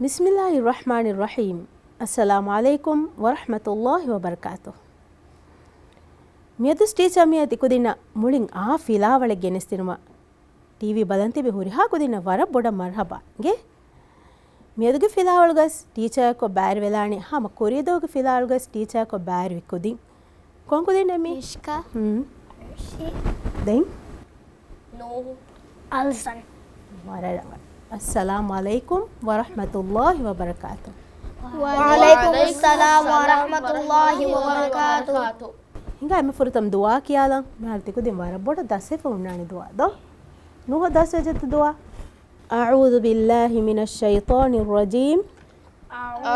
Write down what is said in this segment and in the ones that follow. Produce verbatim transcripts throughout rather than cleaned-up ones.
بسم الله الرحمن الرحيم. السلام عليكم ورحمة الله وبركاته. މިއަދުސް ޓީޗާ މިއާ ތިކުދިންނަށް މުޅިން އާ ފިލާވަޅެއް ގެނެސްދިނުމަށް ޓީވީ ބަލަން ތިބި ހުރިހާ ކުދިންނަށް ވަރަށް ބޮޑަށް މަރްހަބާ އިނގޭ. މިއަދުގެ ފިލާވަޅުގަސް ޓީޗާއެއްކޮށް ބައިވެރިވެލާނީ ހަމަ ކުރީދުވަހުގެ ފިލާވަޅުގަސް ޓީޗާއެއްކޮށް ބައިވެރިވި ކުދިން. ކޮން ކުދިންނެއް މީ؟ މިޝްކާ. ހުން. ދެން؟ ނޫހު. އަލްސަން. ވަރަށް ރަނގަޅު. السلام عليكم ورحمة الله وبركاته. وعليكم السلام ورحمة الله وبركاته. ހިނގާ އެންމެ ފުރަތަމަ ދުޢާ ކިޔާލަން. މިހާރު ތިކުދިން ވަރަށް ބޮޑަށް ދަސްވެފަ ހުންނާނެ ދުޢާ ދޯ. ނޫހަށް ދަސްވެއްޖެތަ ދުޢާ؟ أعوذ بالله من الشيطان الرجيم.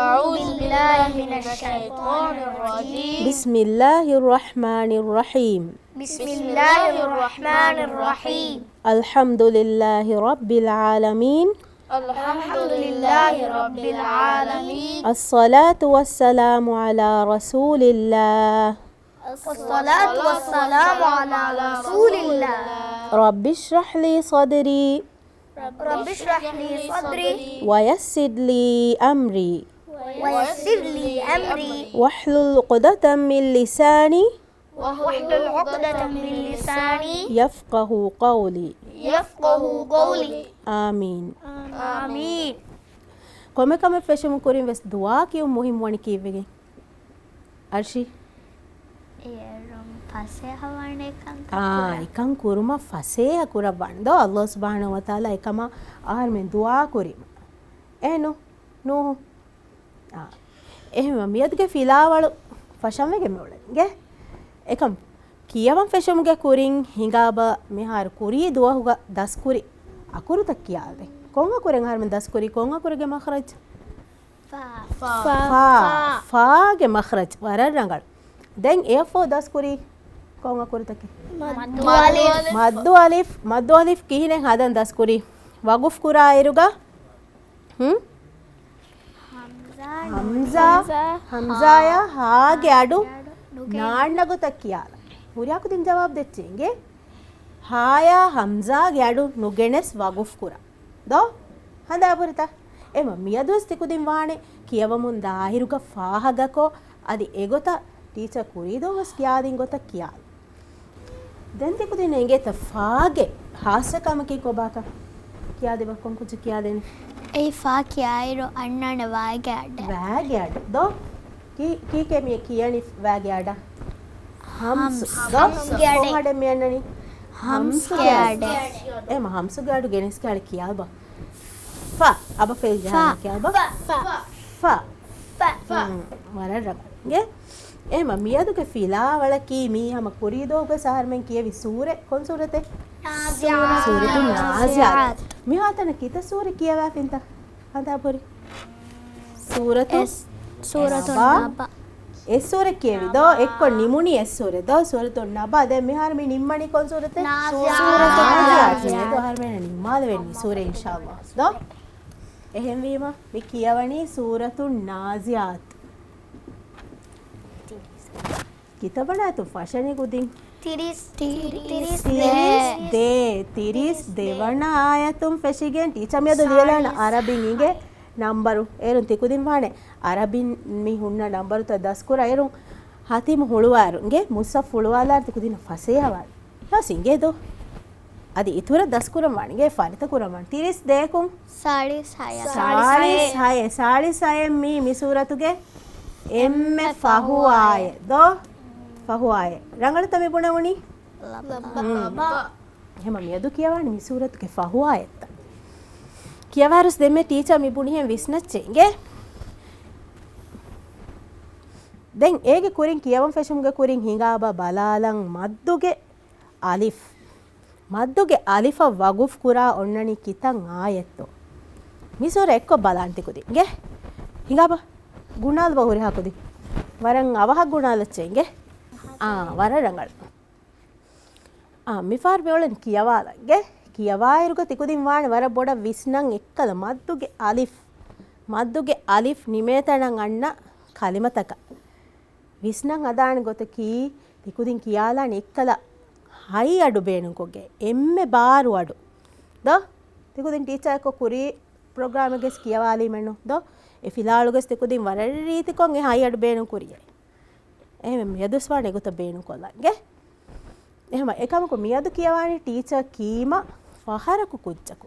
أعوذ بالله من الشيطان الرجيم. بسم الله الرحمن الرحيم. بسم الله الرحمن الرحيم. الحمد لله رب العالمين. الحمد لله رب العالمين. الصلاة والسلام على رسول الله. الصلاة والسلام على رسول الله. رب اشرح لي صدري. رب اشرح لي صدري. ويسر لي أمري. ويسر لي أمري. واحلل عقدة من لساني. واحلل عقدة من لساني. يفقه قولي. يفقه قولي. آمين. آمين. ކޮންމެ ކަމެއް ފެށުމުގެ ކުރިން ވެސް ދުޢާ ކިޔުން މުހިއްމުވަނީ ކީއްވެގެން؟ އަރްޝީ؟ އޭރުން ފަސޭހަވާނެ ކަންތައް އާ، ކުރަން. އެކަން ކުރުމަށް ފަސޭހަ ކުރައްވާނެ ދޯ؟ ﷲ ސުބްޙާނަހޫ ވަތަޢާލާ އެކަމަށް އަހަރުމެން ދުޢާ ކުރީމަ. އޭނު؟ ނޫހު؟ އާ. އެހެންވެ، މިއަދުގެ ފިލާވަޅު ފަށަންވެގެން މިއުޅެން އިނގޭ. އެކަމް ކިޔަވަން ފެށުމުގެ ކުރިން ހިނގާބަ މިހާރު ކުރީ ދުވަހުގަ ދަސްކުރި އަކުރުތައް ކިޔާލަދޭ. ކޮން އަކުރެއް އަހަރުމެން ދަސްކުރީ؟ ކޮން އަކުރެއްގެ މަޚްރަޖް؟ ފާ. ފާ. ފާގެ މަޚްރަޖް. ވަރަށް ރަނގަޅު. ދެން އެއަށްފަހު ދަސްކުރީ ކޮން އަކުރުތަކެއް؟ މައްދު އަލިފް. މައްދު އަލިފް. މައްދު އަލިފް ކިހިނެއް ހަދަން ދަސްކުރީ؟ ވަގުފް ކުރާ އިރުގަ؟ ހުން؟ ހަމްޒާ. ހަމްޒާ. ހާ. ހާޔާ ހާގެ އަޑު ނުގެން. ނާންނަ ގޮތަށް ކިޔާލަ. ހުރިހާ ކުދިން ޖަވާބު ދެއްޗޭ އިނގޭ. ހާޔާ ހަމްޒާގެ އަޑު ނުގެނެސް ވަގުފް ކުރާ. ދޯ؟ ހަނދާ ބުރިތަ؟ އެމަ މިއަދުވެސް ތިކުދިން ވާނެ ކިޔަވަމުން ދާއިރުގަ ފާހަގަކޮށް، އަދި އެގޮތަށް ޓީޗަރ ކުރީ ދުވަސް ކިޔާދިން ގޮތަށް ކިޔާލު. ދެން ތިކުދިން އެނގޭތަ ފާގެ ހާއްސަ ކަމަކީ ކޮބާކަން؟ ކިޔާދެބަ ކޮން ކުއްޖެއް ކިޔާދޭނެ؟ އެއީ ފާ ކިޔާއިރު އަންނާނެ ވާގެ އަޑެއް. ވާގެ އަޑެއް. ދޯ؟ ކީ، ކީކޭ މި ކިޔަނީ ވާގެ އަޑަށް؟ ހަމްސް. ހަމްސް. ދޯ؟ ހަމްސްގެ އަޑެއް. ކޮން އަޑެއް މި އަންނަނީ؟ ހަމްސްގެ އަޑެއް. އެމަ ހަމްސްގެ އަޑު ގެނެސް ކިޔާލަ ކިޔާލަބަ. ފާ. އަބަ ފެލް ޖަހާލަ ކިޔާލަބަ. ފާ. ފާ. ފާ. ފާ. ހުން. ވަރަށް ރަނގަޅު. އެމަ މިއަދުގެ ފިލާވަޅަކީ މީ ހަމަ ކުރީ ދުވަހުގަ އަހަރުމެން ކިޔެވި ސޫރަތް. ކޮން ސޫރަތެއް؟ ނާޒިޢާތް. ސޫރަތު ނާޒިޢާތް. ނާޒިޢާތް. މިހާތަނަށް ކިތައް ސޫރަ ކިޔަވާފިންތަ؟ ހަނދާ ބުރި. ސޫރަތު އެސް، ސޫރަތު ނަބަ. ނަބަ. އެއް ސޫރަ ކިޔެވި ދޯ؟ އެއްކޮށް ނިމުނީ އެއް ސޫރަ ދޯ؟ ސޫރަތު ނަބަ. ދެން މިހާރު މި ނިންމަނީ ކޮން ސޫރަތެއް؟ ނާޒިޢާތް. ސޫރަތު ނާޒިޢާތް. ނާޒިޢާތް. މިއަދު އަހަރުމެން ނިންމާލެވެނީ ސޫރަ އިންޝާﷲ ދޯ؟ އެހެންވީމަ މި ކިޔަވަނީ ސޫރަތު ނާޒިޢާތް. ކިތައް ވަނަ އަތުން ފަށަނީ ކުދިން؟ ތިރީސް. ތިރީސް ދޭ. ތިރީސް ދޭ. ތިރީސް ދޭ ވަނަ އާޔަތުން ފެށިގެން ޓީޗަރ މިއަދު ލިޔެލާނެ ސާޅީސް ހަތް. އަރަބިން އިނގޭ ނަންބަރު. އޭރުން ތިކުދިން ވާނެ އަރަބިން މި ހުންނަ ނަންބަރުތައް ދަސްކުރާ އޭރުން ހަތިމް ހުޅުވާއިރު އިނގޭ މުޞްޙަފް ހުޅުވާލާއިރު ތިކުދިން ފަސޭހަވާނެ. ހަސް އިނގޭ ދޯ؟ އަދި އިތުރަށް ދަސްކުރަން ވާނެ އިނގޭ ފަރިތަ ކުރަން ވާނެ. ތިރީސް ދޭކުން؟ ސާޅީސް ހަޔަށް. ސާޅީސް ހަޔެއް. ސާޅީސް ހަޔެއް މީ މި ސޫރަތުގެ އެންމެ ފަހު އާޔަތް ދޯ؟ ފަހު އާޔަތް. ރަނގަޅަށްތަ މި ބުނެވުނީ؟ ލަބަ. ހުން. ހަމަ މިއަދު ކިޔަވާނީ މި ސޫރަތުގެ ފަހު އާޔަތްތައް. ކިޔަވާއިރުސް ދެންމެ ޓީޗަރ މި ބުނިހެން ވިސްނައްޗޭ އިނގޭ. ދެން އޭގެ ކުރިން ކިޔަވަން ފެށުމުގެ ކުރިން ހިނގާބަ ބަލާލަން މައްދުގެ އަލިފް. މައްދުގެ އަލިފަށް ވަގުފް ކުރާ އޮންނަނީ ކިތައް އާޔަތްތޯ؟ މި ސޫރަ އެއްކޮށް ބަލާން ތިކުދިން އިނގޭ. ހިނގާބަ. ގުނާލަބަ ހުރިހާ ކުދިން. ވަރަށް އަވަހަށް ގުނާލައްޗޭ އިނގޭ. އާ، ވަރަށް ރަނގަޅު. އާ، މިފަހަރު މިއުޅެން ކިޔަވާލަން އިނގޭ. ކިޔަވާއިރުގަ ތިކުދިން ވާނެ ވަރަށް ބޮޑަށް ވިސްނަން އެއްކަލަ މައްދުގެ އަލިފް. މައްދުގެ އަލިފް ނިމޭތަނަށް އަންނަ ކަލިމަތަކަށް. ވިސްނަން ހަދާނެ ގޮތަކީ، ތިކުދިން ކިޔާލާނެ އެއްކަލަ ހައި އަޑު ބޭނުންކޮށްގެން އެންމެ ބާރު އަޑު. ދޯ؟ ތިކުދިން ޓީޗަރ އެއްކޮށް ކުރީ ޕްރޮގްރާމެއްގެސް ކިޔަވާލީމެއްނު ދޯ؟ އެ ފިލާވަޅުގެސް ތި ކުދިން ވަރަށް ރީތިކޮށް އެ ހައްޔަޑު ބޭނުން ކުރިޔޭ. އެހެންވެ މިއަދުސް ވާނެ އެގޮތަށް ބޭނުން ކޮށްލަން އިނގޭ. އެހެން އެކަމަކު މިއަދު ކިޔަވާނީ ޓީޗަރ ކީމަ ފަހަރަކު ކުއްޖަކު.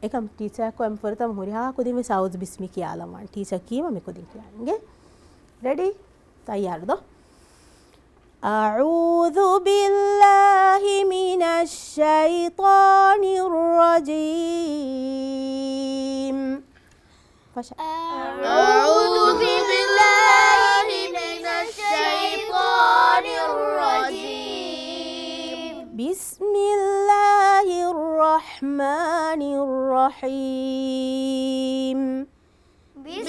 އެކަމް ޓީޗަރަކު އެމް ފުރަތަމަ ހުރިހާ ކުދިން ވެސް އައޫޒު ބިސްމި ކިޔާލަން ވާނެ. ޓީޗަރ ކީމަ މި ކުދިން ކިޔާން އިނގޭ. ރެޑީ؟ ތައްޔާރު ދޯ؟ أعوذ بالله من الشيطان الرجيم. ފަށަ. أعوذ بالله من الشيطان الرجيم. بسم الله الرحمن الرحيم.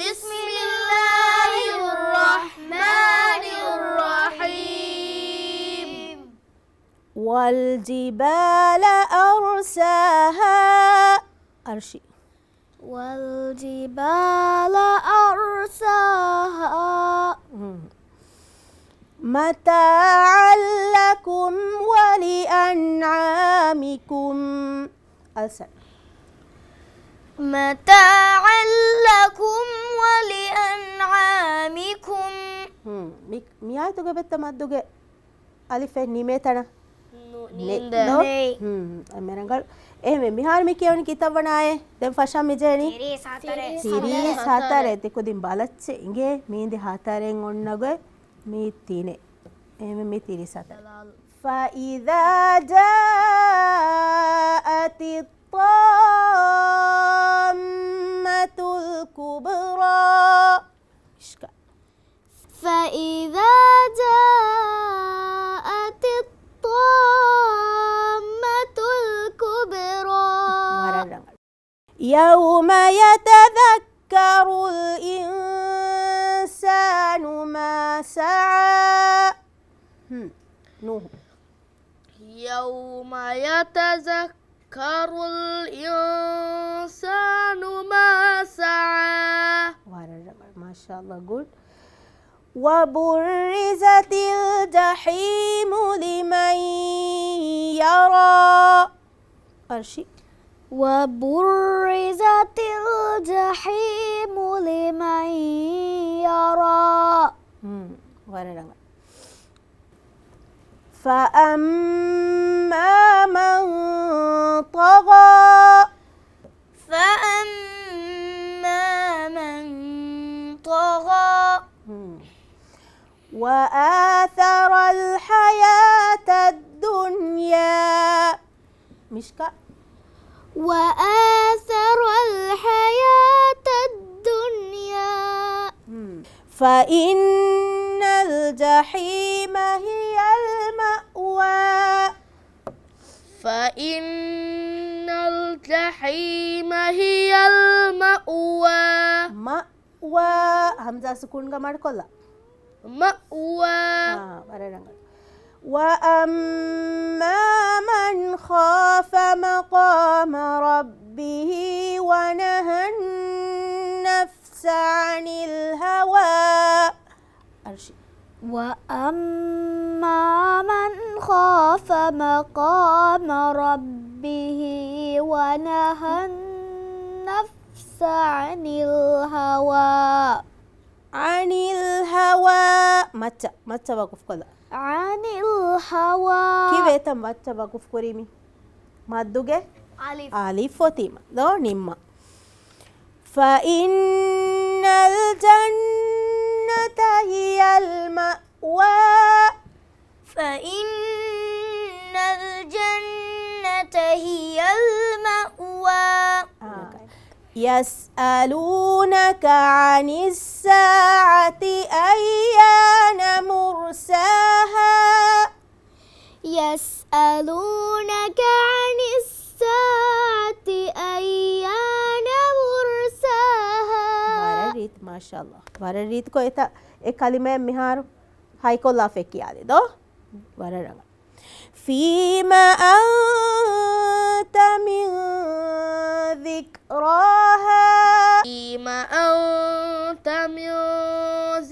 بسم الله الرحمن الرحيم. والجبال أرساها. އަރްޝި. والجبال أرساها. މް. متاعا لكم ولأنعامكم. އަލްސަން. متاعا لكم ولأنعامكم. ހުން. މި، މި އާޔަތުގެ ބެއްތަ މައްދުގެ އަލިފެއް ނިމޭތަނަ؟ ނު، ނެއް ނީނދެ. ދޯ؟ ނެއް. ހުން. އެ މިރަނގަޅު. އެހެންވެ، މިހާރު މި ކިޔަވަނީ ކިތައް ވަނަ އާޔަތެއް؟ ދެން ފަށަން މި ޖެހެނީ؟ ތިރީސް ހަތަރެއް. ތިރީސް ހަތަރެއް. ތި ކުދިން ބަލައްޗޭ އިނގޭ. މީނދެ ހަތަރެއް އޮންނަގޮތް މީ ތިނެއް. އެހެންވެ، މީ ތިރީސް ހަތަރެއް. فإذا جاءت الطامة الكبرى. މިޝްކާ. فإذا جاءت الطامة الكبرى. ވަރަށް ރަނގަޅު. يوم يتذكر الإنسان ما سعى. ހުން. ނޫހު. يوم يتذكر الإنسان ما سعى. ވަރަށް ރަނގަޅު. މާޝާﷲ، ގުޑް. وبرزت الجحيم لمن يرى. އަރްޝި. وبرزت الجحيم لمن يرى. ހުން، ވަރަށް ރަނގަޅު. فأما من طغى. فأما من طغى. ހުން. وآثر الحياة الدنيا. މިޝްކާ. وآثر الحياة الدنيا. ހުން. فإن الجحيم هي المأوى. فإن الجحيم هي المأوى. މަ ވާ، ހަމްޒާ ސުކޫންގަ މަޑުކޮށްލާ. މަ ވާ. އާ، ވަރަށް ރަނގަޅު. وأما من خاف مقام ربه ونهى النفس عن الهوى. އަރްޝި. وأما من خاف مقام ربه ونهى النفس عن الهوى. عن الهوى. މައްޗަށް، މައްޗަށް ވަގުފުކޮށްލާ. عن الهوى. ކީއްވެ އެތަން މައްޗަށް ވަގުފުކުރީ މި؟ މައްދުގެ އަލިފް. އަލިފް އޮތީމަ. ދޯ ނިންމާ. فإن الجنة هي المأوى. فإن الجنة هي المأوى. އާ. يسألونك عن الساعة أيان مرساها. يسألونك عن الساعة أيان مرساها. ވަރަށް ރީތި، މާޝާﷲ. ވަރަށް ރީތިކޮށް އެތަ އެ ކަލިމައެއް މިހާރު ހައިކޮށްލާފައި ކިޔާލި ދޯ؟ ވަރަށް ރަނގަޅު. فيم أنت من ذكراها. فيم أنت من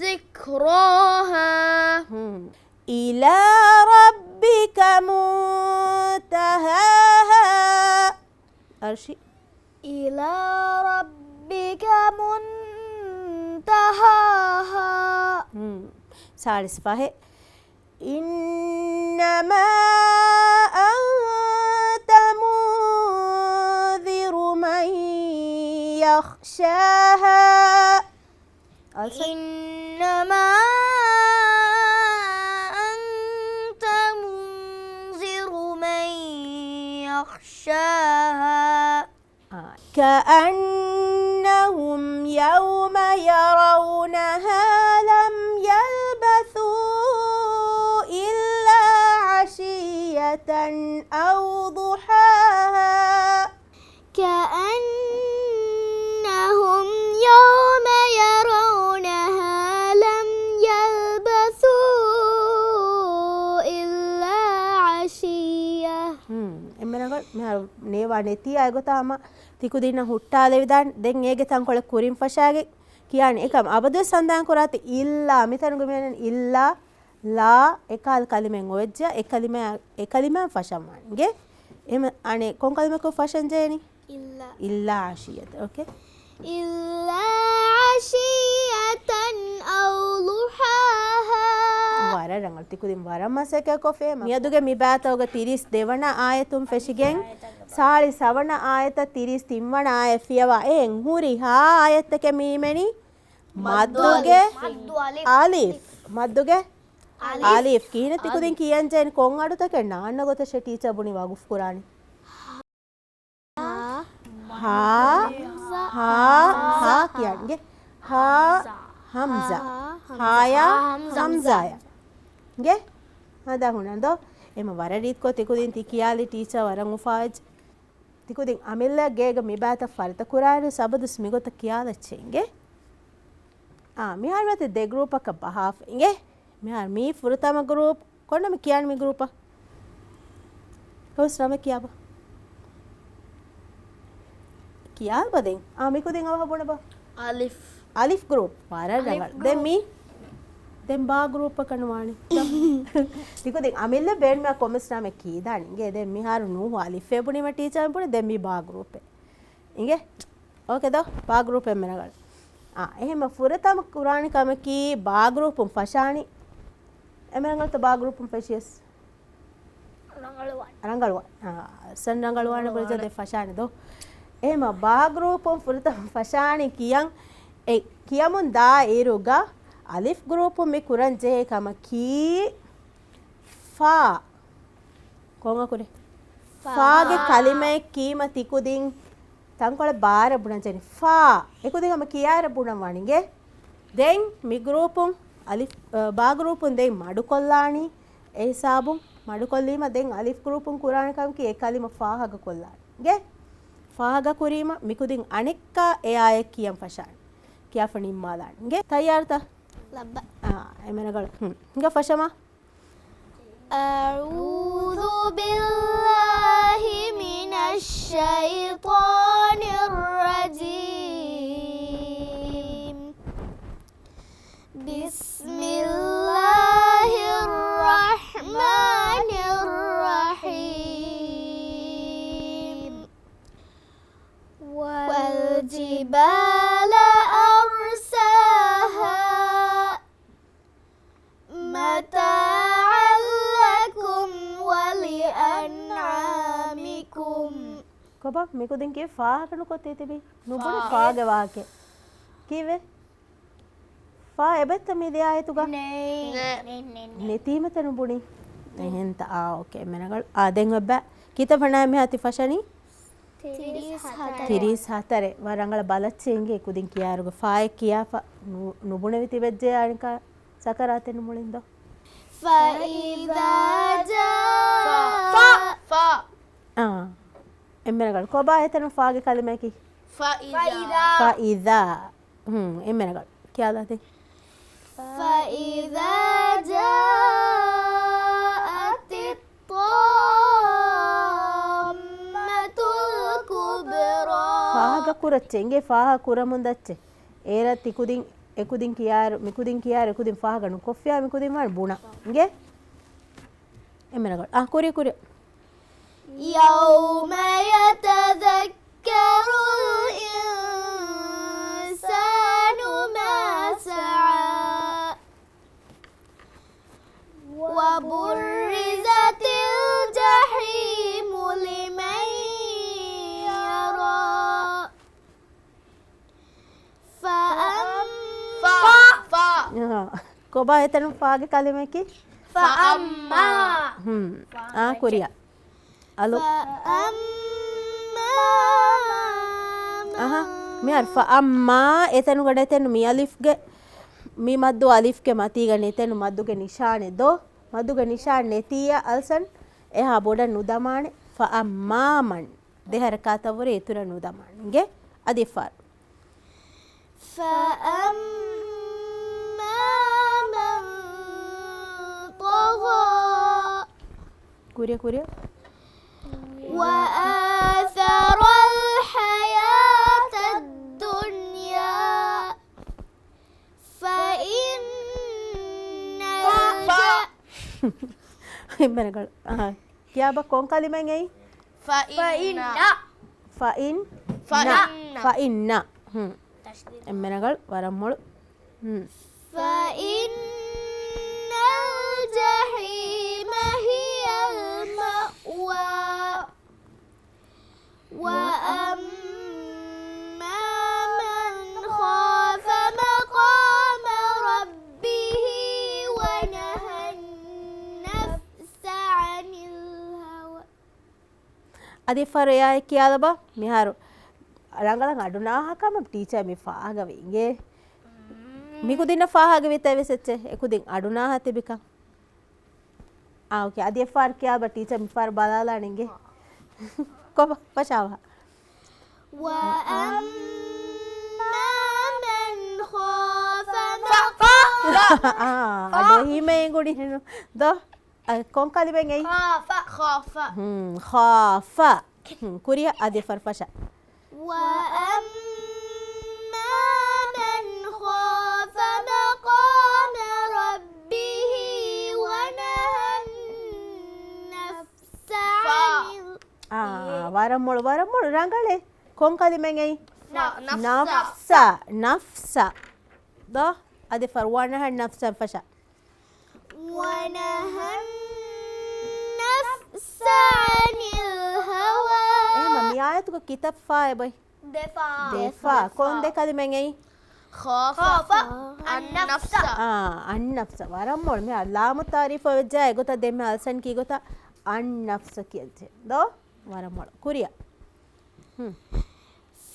ذكراها. ހުން. إلى ربك منتهاها. އަރްޝި. إِلَىٰ رَبِّكَ مُنتَهَاهَا. ހުން. ސާޅީސް ފަހެއް. إِنَّمَا أَنتَ مُنذِرُ مَن يَخْشَاهَا. Also. إِنَّمَا أَنتَ مُنذِرُ مَن يَخْشَاهَا. كَأَنَّهُمْ يَوْمَ يَرَوْنَهَا لَمْ يَلْبَثُوا إِلَّا عَشِيَّةً أَوْ ضُحَاهَا. كَأَنَّهُمْ يَوْمَ يَرَوْنَهَا لَمْ يَلْبَثُوا إِلَّا عَشِيَّةً. ހުން، އެންމެ ރަނގަޅު. މިހާރު ނޭވާ ނެތި އާ އެގޮތަށް ހަމަ ތިކުދިންނަށް ހުއްޓާލެވިދާނެ. ދެން އޭގެ ތަންކޮޅެއް ކުރިން ފަށާގެން ކިޔާނެ. އެކަމް އަބަދުވެސް ހަނދާން ކުރާތި އިއްލާ، މިތަނުގަ މިއަންނަނީ އިއްލާ، ލާ، އެކާލި ކަލިމައެއް އޮވެއްޖެ. އެ ކަލިމަ، އެ ކަލިމައިން ފަށަން ވާނެ. އިނގޭ؟ އެހެމަ އަނެއް ކޮން ކަލިމައަކުން ފަށަން ޖެހެނީ؟ އިއްލާ. އިއްލާ ޢަޝިއްޔަތަން. އޯކޭ. إِلَّا عَشِيَّةً أَوْ ضُحَاهَا. ވަރަށް ރަނގަޅު. ތިކުދިން ވަރަށް މަސައްކަތް ކޮށްފި. މިއަދުގެ މި ބާތަކުގެ ތިރީސް ދެވަނަ އާޔަތުން ފެށިގެން ސާޅީސް ހަވަނަ އާޔަތަށް ތިރީސް ތިން ވަނަ އާޔަތް ފިޔަވާ. އެހެން ހުރިހާ އާޔަތްތަކެއް މި ހިމެނީ މައްދުގެ މައްދު އަލިފް. އަލިފް. މައްދުގެ އަލިފް. އަލިފް. ކިހިނެއް ތިކުދިން ކިޔަން ޖެހެނީ؟ ކޮން އަޑުތަކެއް ނާންނަ ގޮތަށް ޓީޗަރ ބުނި ވަގުފު ކުރާނީ؟ ހާ، ހާ، ހާ ކިޔަން. އިނގޭ؟ ހާ، ހަމްޒާ. ހާޔާ، ހަމްޒާޔާ. އިނގޭ؟ ހަދާ ހުންނަން ދޯ؟ އެމަ ވަރަށް ރީތިކޮށް ތިކުދިން ތި ކިޔާލި ޓީޗަރ ވަރަށް އުފާވެއްޖެ. ތިކުދިން އަމިއްލަ ގޭގަ މި ބާތައް ފަރިތަ ކުރާއިރު ސަބަދުސް މިގޮތަށް ކިޔާލައްޗޭ. އިނގޭ؟ އާ، މިހާރު މިއޮތީ ދެ ގްރޫޕަކަށް ބަހާފަ. އިނގޭ؟ މިހާރު މީ ފުރަތަމަ ގްރޫޕް. ކޮންނަމެ ކިޔާނީ މި ގްރޫޕަށް؟ ކޮމެންޓްސް ނަމެއް ކިޔާބަ. ކިޔާބަ ދެން. އާ، މިކުދިން އަވަހަށް ބުނެބަ. އަލިފް. އަލިފް ގްރޫޕް. ވަރަށް އަލިފް ރަނގަޅު. ދެން ގްރޫޕް. މީ؟ ދެން ބާ ގްރޫޕަކަށް ނުވާނެ. ތިކުދިން އަމިއްލަ ބޭނުމެއް ކޮމެންޓްސް ނަމެއް ކީދާނެ. އިނގޭ ދެން މިހާރު ނޫހު އަލިފްއޭ ބުނީމަ ޓީޗަރ ބުނެ ދެން މީ ބާ ގްރޫޕެއް. އިނގޭ؟ އޯކޭ ދޯ؟ ބާ ގްރޫޕް އެންމެ ރަނގަޅު. އާ، އެހެމަ ފުރަތަމަ ކުރާނެ ކަމަކީ ބާ ގްރޫޕުން ފަށާނީ. އެންމެ ރަނގަޅުތަ ބާ ގްރޫޕުން ފެށިޔަސް؟ ރަނގަޅުވާނެ. ރަނގަޅުވާ-، އާ، ސަން ރަނގަޅުވާނެ ރަނގަޅުވާނެ. ބުރިޖަ ދެ ފަށާނެ ދޯ؟ އެހެމަ ބާ ގްރޫޕުން ފުރަތަމަ ފަށާނީ ކިޔަން، އެ ކިޔަމުން ދާ އިރުގަ އަލިފް ގްރޫޕުން މި ކުރަން ޖެހޭ ކަމަކީ ފާ. ކޮން އަކުރެއް؟ ފާ. ފާގެ ކަލިމައެއް ކީމަ ތިކުދިން ތަންކޮޅެއް ބާރަށް ބުނަން ޖެހެނީ. ފާ. އެކުދިން ހަމަ ކިޔާއިރަށް ބުނަން ވާނެ. އިނގޭ؟ ދެން މި ގްރޫޕުން އަލިފް، އަ، ބާ ގްރޫޕުން ދެން މަޑުކޮށްލާނީ. އެ ހިސާބުން މަޑުކޮށްލީމަ ދެން އަލިފް ގްރޫޕުން ކުރާނެ ކަމަކީ އެ ކަލިމަ ފާހަގަ ކޮށްލާނެ. އިނގޭ؟ ފާހަގަ ކުރީމަ މިކުދިން އަނެއްކާ އެ އާޔަތް ކިޔަން ފަށާނެ. ކިޔާފަ ނިންމާލާނެ. އިނގޭ؟ ތައްޔާރުތަ؟ ލައްބަ. އާ، އެންމެ ރަނގަޅު. ހުން. ހިނގާ ފަށަމާ. أعوذ بالله من الشيطان الرجيم. بسم الله الرحمن الرحيم. والجبال أرساها. متاعا لكم ولأنعامكم. ކޮބާ މިކުދިން ކީ ފާހަގަ ނުކޮށް ތިބީ؟ ނުބުނި ފާ. ފާގެ ވާހަކަ. ކީއްވެ؟ ފާ އެބައްތަ މި ދެ އާޔަތުގަ؟ ނެތް. ނެތް، ނެތް، ނެތް. ނެތީމަތަ ނުބުނި؟ ނެތް. އެހެންތަ؟ އާ، އޯކޭ. މެނަގަޅު. އާ، ދެން އޮތްބަ. ކިތައް ފަނައި މިހާ ތި ފަށަނީ؟ ތިރީސް ހަތަރެއް. ތިރީސް ހަތަރެއް. ވަރަށް ރަނގަޅަށް ބަލައްޗޭ އިނގޭ ކުދިން ކިޔާއިރުގަ ފާއެއް ކިޔާފަ ނު-، ނުބުނެވި ތިބެއްޖެ އަނެއްކާ ސަކަރާތެއް ނު މުޅިން ދޯ. فإذا جاء. ފާ، ފާ. އާ. އެންމެ ރަނގަޅު. ކޮބާ އެތަނު ފާގެ ކަލިމައަކީ؟ فإذا. فإذا. ހުން، އެންމެ ރަނގަޅު. ކިޔާލާތި. فإذا جاءت الطامة الكبرى. ފާހަގަ ކުރައްޗޭ. އިނގޭ ފާހަގަ ކުރަމުން ދައްޗޭ. އޭރަށް ތިކުދިން، އެކުދިން ކިޔާއިރު، މިކުދިން ކިޔާއިރު، އެކުދިން ފާހަގަ ނުކޮށްފިޔާ، މިކުދިން ވާން ބުނާ. އިނގޭ؟ އެންމެ ރަނގަޅު. އާ، ކުރި، ކުރި. يوم يتذكر الْإِنسَانُ مَا سَعَىٰ. وَبُرِّزَتِ الْجَحِيمُ لِمَن يَرَىٰ. فَأَمَّا ފާ، ފާ. އާ، ކޮބާ އެތަނުން ފާގެ ކަލިމައަކީ؟ ފައައްމާ. ހުން. އާ، ކުރިއަށް. އަލު. فَأَمَّا مَن އަހަ، މިހާރު ފައައްމާ އެތަނުގަ ނެތެނު މި އަލިފްގެ، މި މައްދު އަލިފްގެ މަތީގަ ނެތެނު މައްދުގެ ނިޝާނެއް ދޯ؟ މައްދުގެ ނިޝާން ނެތިއްޔާ އަލްސަން އެހާ ބޮޑަށް ނުދަމާނެ. ފައައްމާ މަން. ދެ ހަރަކާތަށްވުރެ އިތުރަށް ނުދަމާނެ. އިނގޭ؟ އަދި އެއްފަހަރު. فَأَمَّا مَن طَغَىٰ. ކުރިއަށް، ކުރިއަށް. وَآثَرَ الْحَيَاةَ الدُّنْيَا فَإِنَّ ފާ، ފާ. އެންމެ ރަނގަޅު. އަހަ. ކިޔާބަ ކޮން ކަލިމައެއް އެއީ؟ ފައިންނަ. ފައިން. ފައިން. ފައިންނަ. ފައިންނަ. ހުން. ތަޝްދީދު. އެންމެ ރަނގަޅު. ވަރަށް މޮޅު. ހުން. فَإِنَّ الْجَحِيمَ هِيَ الْمَأْوَىٰ. وَأَمَّا مَنْ خَافَ مَقَامَ رَبِّهِ وَنَهَى النَّفْسَ عَنِ الْهَوَىٰ. އަދި އެއްފަހަރު އެއާއެއް ކިޔާލަބަ. މިހާރު ރަނގަޅަށް އަޑުނާހާ ކަމަށް ޓީޗަރ މި ފާހަގަވި އިނގޭ. މިކުދިންނަށް ފާހަގަވީތަ އެވެސް އެއްޗެއް އެކުދިން އަޑުނާހާ ތިބިކަން. އާ، އޯކޭ. އަދި އެއްފަހަރު ކިޔާބަ ޓީޗަރ މިފަހަރު ބަލާލާނެ އިނގޭ. ކޮބާ؟ ފަށާވާ. وَأَمَّا مَنْ خَافَ މަޤާމަ އާ، އަދޯ ހީމަ އެނގުނީ ހެނު. ދޯ؟ އަ، ކޮން ކަލިމައެއް އެއީ؟ ޚާފަ، ޚާފަ. ހުން، ޚާފަ. ހުން، ކުރިއަށް އަދި ފަރު ފަށާ. وَأَمَّا مَنْ خَافَ مَقَامَ رَبِّهِ وَنَهَى النَّفْسَ ފާ. عَنِ އާ، ވަރަށް މޮޅު، ވަރަށް މޮޅު، ރަނގަޅޭ. ކޮން ކަލިމައެއް އެއީ؟ ނަ، ނަފްސަ. ނަފްސަ، ނަފްސަ. ދޯ؟ އަދި ފަރު، وَنَهَى النَّفْسَ ފަށާ. وَنَهَى النَّفْسَ عَنِ الْهَوَىٰ. އެހެންމަ މި އާޔަތުގަ ކިތައް ފާ އެބައި؟ ދެ ފާ. ދެ ފާ. ކޮން ދެ ކަލިމައެއް އެއީ؟ ޚާފަ. ޚާފަ. އައްނަފްސަ. އާ، އައްނަފްސަ. ވަރަށް މޮޅު. މި ލާމު ތާރީފަށް ވެއްޖާ އެގޮތަށް ދެންމެ އަލްސަން ކީ ގޮތަށް އައްނަފްސަ ކިޔައްޖެ. ދޯ؟ ވަރަށް މޮޅު. ކުރިއަށް. ހުން.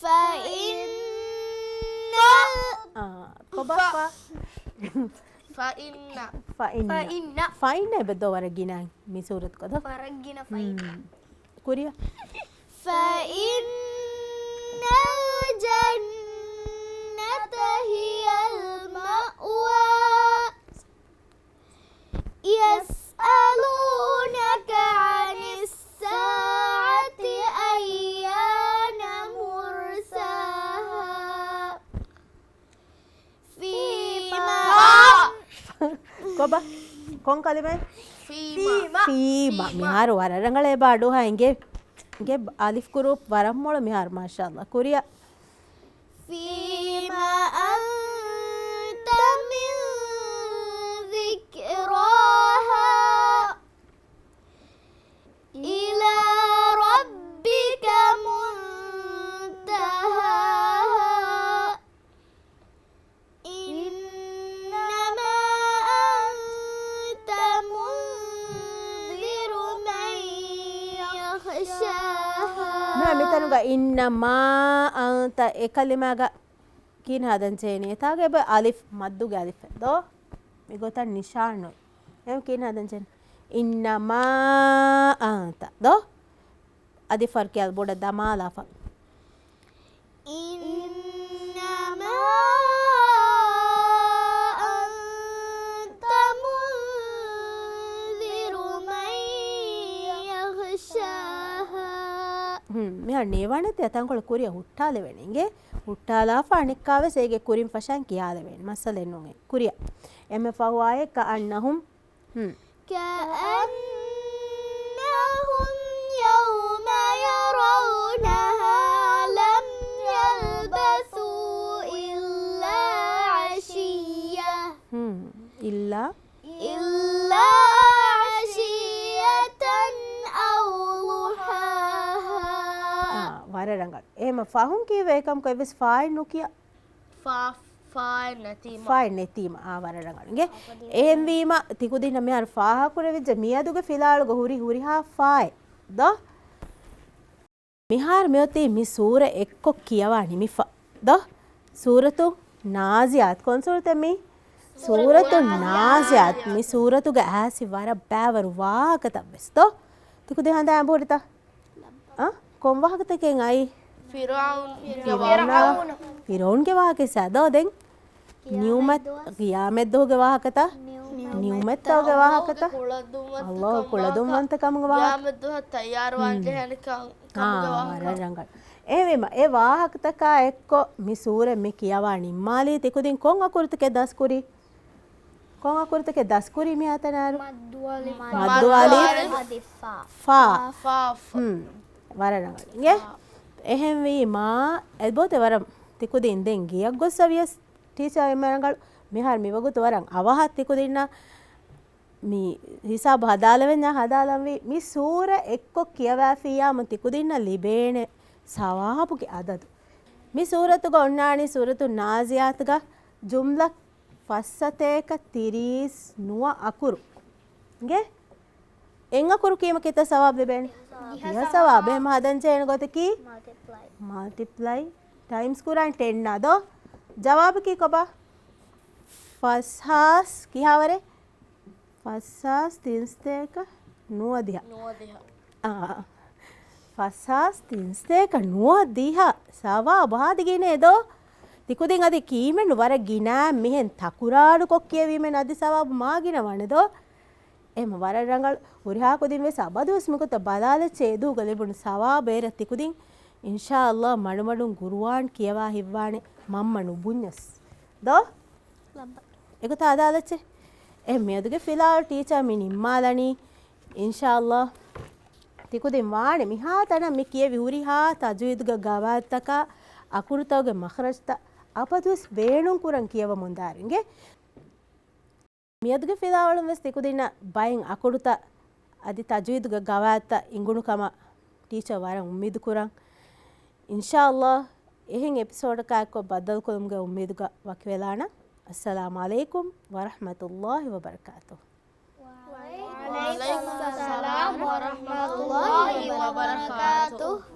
ފައިންނަ. އާ، ކޮބާ ފަ-، ފަ-، ފައިންނަ. ފައިންނަ. ފައިންނަ. ފައިންނަ އެބަ ދޯ ވަރަށް ގިނަ މި ސޫރަތުގަ ދޯ. ވަރަށް ގިނަ ފައިންނަ. ހުން. ކުރިއަށް. فَإِنَّ الْجَنَّةَ هِيَ الْمَأْوَىٰ. يَسْأَلُونَكَ عَنِ السَّاعَةِ أَيَّانَ مُرْسَاهَا. ފީމާ. ކޮބާ؟ ކޮން ކަލިމައެއް؟ ފީމާ. ފީމާ. ފީމާ. މިހާރު ވަރަށް ރަނގަޅޭ ބާ އަޑުއަހާ އިނގޭ. އިނގޭ އަލިފް ގްރޫޕް ވަރަށް މޮޅު މިހާރު، މާޝާﷲ. ކުރިއަށް. فِيمَ أَنتَ مِن ذِكْرَاهَا. إِلَىٰ رَبِّكَ مُنتَهَاهَا. إِنَّمَا أَنتَ مُنذِرُ مَن يَخْشَاهَا. މިތަނުގަ إِنَّمَا أَنتَ އެ ކަލިމާގަ ކީން ހަދަން ޖެހެނީ؟ އެތާގަ އެބަ އަލިފް މައްދުގެ އަލިފެއް ދޯ؟ މިގޮތަށް ނިޝާން ނުވި. އެހެން ކީން ހަދަން ޖެހެނީ؟ إِنَّمَا أَنتَ ދޯ؟ އަދި ފަރު ކިޔާލަ ބޮޑަށް ދަމާލާފަ. إِنَّمَا أَنتَ مُنذِرُ مَن يَخْشَاهَا. ހުން، މިހާރު ނޭވާނެތި އަތަންކޮޅު ކުރިއަށް ހުއްޓާލެވޭނެ އިނގޭ. ހުއްޓާލާފަ އަނެއްކާވެސް އޭގެ ކުރިން ފަށަން ކިޔާލެވޭނެ. މައްސަލައެއް ނޫން އެ. ކުރިއަށް. އެންމެ ފަހު އާޔަތް كَأَنَّهُمْ. ހުން. كَأَنَّهُمْ يَوْمَ يَرَوْنَهَا إِلَّا عَشِيَّةً أَوْ ضُحَاهَا. އާ، ވަރަށް ރަނގަޅު. އެހެމަ ފަހުން ކީއްވެ އެކަމަކު އެއްވެސް ފާއެއް ނުކިޔާ؟ ފާ، ފާއެއް ނެތީމަ. ފާއެއް ނެތީމަ. އާ، ވަރަށް ރަނގަޅު. އިނގޭ. އެހެންވީމަ، ތިކުދިންނަށް މިހާރު ފާހަކުރެވިއްޖެ މިއަދުގެ ފިލާވަޅުގަ ހުރި ހުރިހާ ފާއެއް ދޯ؟ މިހާރު މިއޮތީ މި ސޫރަ އެއްކޮށް ކިޔަވާ ނިމިފަ ދޯ؟ ސޫރަތު ނާޒިއާތް. ކޮން ސޫރަތެއް މީ؟ ސޫރަތު ނާޒިއާތް. މި ސޫރަތުގަ އައިސް ވަރަށް ބައިވަރު ވާހަކަތައް ވެސް ދޯ؟ ތިކުދިން ހަނދާން އެބަހުރިތަ؟ އަ؟ ކޮން ވާހަކަތަކެއް އައީ؟ ފިރުޢައުން. ފިރުޢައުން. ފިރުޢައުންގެ ވާހަކަ ސާދޯ ދެން. ނިއުމަތް، ޤިޔާމަތްދުވަހުގެ ވާހަކަތަ؟ ނިއުމަތްތަކުގެ ވާހަކަތަ؟ އައްލާހު ކުޅަދުންވަންތަކަމުގެ ވާހަކަ. ޤިޔާމަތްދުވަހަށް ތައްޔާރުވާން ޖެހޭނެ ކަމުގެ ވާހަކަ. އާ، ވަރަށް ރަނގަޅު. އެހެންވީމަ، އެ ވާހަކަތަކާ އެއްކޮށް މި ސޫރަ މި ކިޔަވާ ނިންމާލީ. ތިކުދިން ކޮން އަކުރުތަކެއް ދަސްކުރީ؟ ކޮން އަކުރުތަކެއް ދަސްކުރީ މި އަތަނާރު؟ މައްދު އަލިފް. މައްދު އަލިފް. ފާ. ފާ. ފާ. ހުން. ވަރަށް ރަނގަޅު. އިނގޭ؟ އެހެންވީމާ، އެބޯތެ ވަރަށް ތިކުދިން ދެން ގެޔަށް ގޮއްސަ ވިޔަސް ޓީޗާ އެންމެ ރަނގަޅު. މިހާރު މިވަގުތު ވަރަށް އަވަހަށް ތިކުދިންނަށް މި ހިސާބު ހަދާލަވެންޏާ ހަދާލަންވީ. މި ސޫރަ އެއްކޮށް ކިޔަވާފިއްޔާމު ތިކުދިންނަށް ލިބޭނެ ސަވާބުގެ އަދަދު. މި ސޫރަތުގަ އޮންނާނީ ސޫރަތު ނާޒިއާތުގަ ޖުމްލަ ފަސްސަތޭކަ ތިރީސް ނުވަ އަކުރު. އިނގޭ؟ އެއް އަކުރު ކީމަ ކިތައް ސަވާބު ލިބޭނެ؟ ދިހަ ސަވާބު. އެހެން ހަދަން ޖެހޭނެ ގޮތަކީ؟ މަލްޓިޕްލައި. މަލްޓިޕްލައި. ޓައިމްސް ކުރާން ޓެން އާ ދޯ؟ ޖަވާބަކީ ކޮބާ؟ ފަސްހާސް ކިހާވަރެއް؟ ފަސްހާސް ތިންސަތޭކަ ނުވަދިހަ. ނުވަދިހަ. އާ. ފަސްހާސް ތިންސަތޭކަ ނުވަދިހަ ސަވާބު ހާދަ ގިނައޭ ދޯ؟ ތިކުދިން އަދި ކީމެން ވަރަށް ގިނަ މިހެން ތަކުރާރުކޮށް ކިޔެވީމެން އަދި ސަވާބު މާ ގިނަ ވާނެ ދޯ؟ އެހެމަ ވަރަށް ރަނގަޅު. ހުރިހާ ކުދިން ވެސް އަބަދުވެސް މިގޮތަށް ބަލާލައްޗޭ އެދުވަހުގަ ލިބުނު ސަވާބު އޭރަށް ތިކުދިން އިންޝާﷲ މަޑުމަޑުން ޤުރުއާން ކިޔަވާ ހިއްވާނެ މަންމަ ނުބުންޏަސް. ދޯ؟ އެގޮތަށް އަދާލައްޗޭ. އެ މިއަދުގެ ފިލާވަޅު ޓީޗާ މި ނިންމާލަނީ. އިންޝާﷲ ތިކުދިން ވާނެ މިހާތަނަށް މި ކިޔެވި ހުރިހާ ތަޖުވީދުގެ ގަވާއިދުތަކާ އަކުރުތަކުގެ މަޚްރަޖުތައް އަބަދުވެސް ބޭނުން ކުރަން ކިޔަވަމުންދާއިރު އިނގޭ. މިއަދުގެ ފިލާވަޅުން ވެސް ތިކުދިންނަށް ބައެއް އަކުރުތައް އަދި ތަޖުވީދުގެ ގަވާއިދުތައް އިނގުނު ކަމަށް ޓީޗާ ވަރަށް އުއްމީދު ކުރަން. އިންޝާﷲ އެހެން އެޕިސޯޑަކާ އެއްކޮށް ބައްދަލުކުރުމުގެ އުއްމީދުގަ ވަކިވެލާނަން. އައްސަލާމު ޢަލައިކުމް ވަރަޙްމަތުﷲ ވަބަރަކާތުހު. ވަޢަލައިކުމުއްސަލާމް ވަރަޙްމަތުﷲ ވަބަރަކާތުހު.